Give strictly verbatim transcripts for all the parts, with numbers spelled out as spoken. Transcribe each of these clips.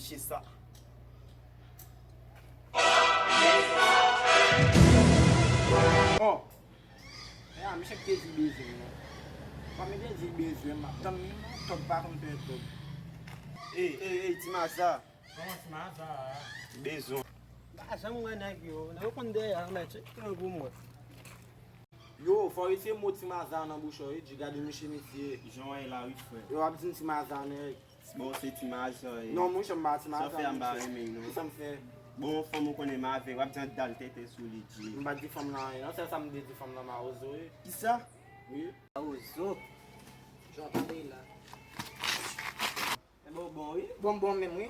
Chisa. Bon. E a, misye ki te di bezwen mwen. Kòm li te di bezwen, m ap tann li, non, tòg pa konn pè tòg. Ey, ey, ey, Ti Maza. Kòman Ti Maza a? Bezwen. M pa janm wè nèg yo. Nèg yo konn dèyè a, mèt, tcheke yo pou mwen. Yo, fò w retire mo Ti Maza nan bouch ou, wi, Dji, gade misye, mesye. Jan w wè la, wi, frè. Yo ap di m Ti Maza, nèg. Bon, se Ti Maza, wi. Non, monchè, m pa Ti Maza, monchè. Sa w fè a, m pa renmen, non. Kisa m fè? Bon, fanm ou konnen m avè, w ap di an dal tètè sou li, Dji. M pa di fanm nan anyen, non, sèl sa m te di fanm nan, Mawozo, wi. Kisa? Wi. Mawozo. Jan w tande la. Men bon, bon, wi. Bon, bon, menm, wi.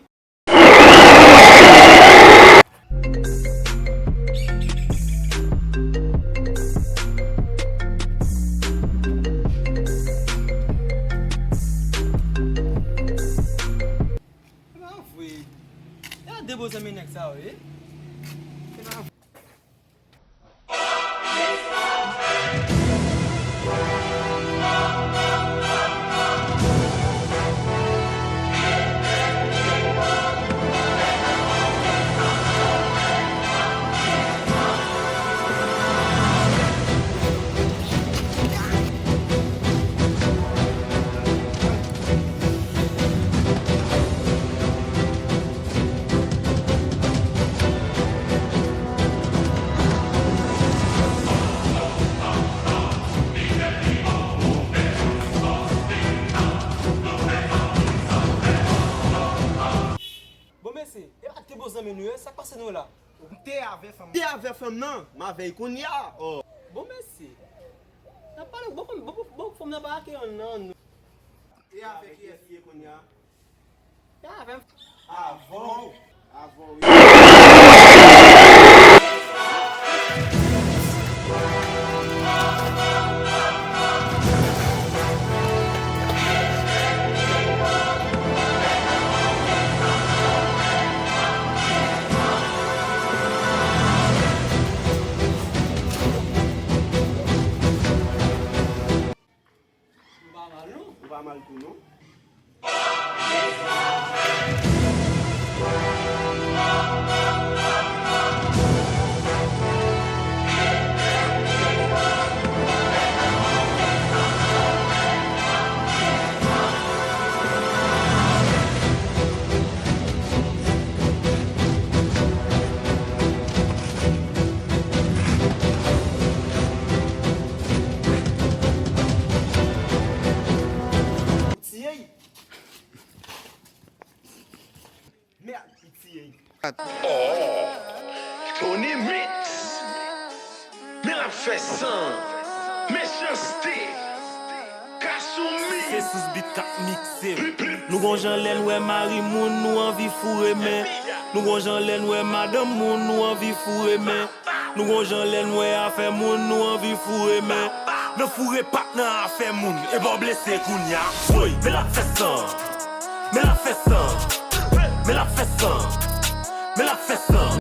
E pa vre. E a de bon zanmi nèg sa yo ye. E pa vre. Bon, mesye, e pa te bon zanmi nou ye, sa k pase nou la? M te avè fanm. Te avè fanm nan, m avè l kounye a. Oh. Bon, mesye. N ap pale, bon, bon, bon, bon, fanm nan pa ak yon nan nou. E avè kiyès li ye kounye a? E avè m. Avè w. Avè w, wi. Ou pa mal, non? Ou pa mal tou, non? Tiye. Mèd, li tiye. Oh, Tony Mix. Men l ap fè san. Mechanste. Kasumi. Se sous beat k ap mikse. Nou gon jan lè n wè mari moun, nou anvi foure men. Nou gon jan lè n wè madanm moun, nou anvi foure men. Nou gon jan lè n wè afè moun, nou anvi foure men. Nan foure pa t nan afè moun, e pa w blese kounya. Woy, men l ap fè san. Men l ap fè san. Men l ap fè san. Men l ap fè san.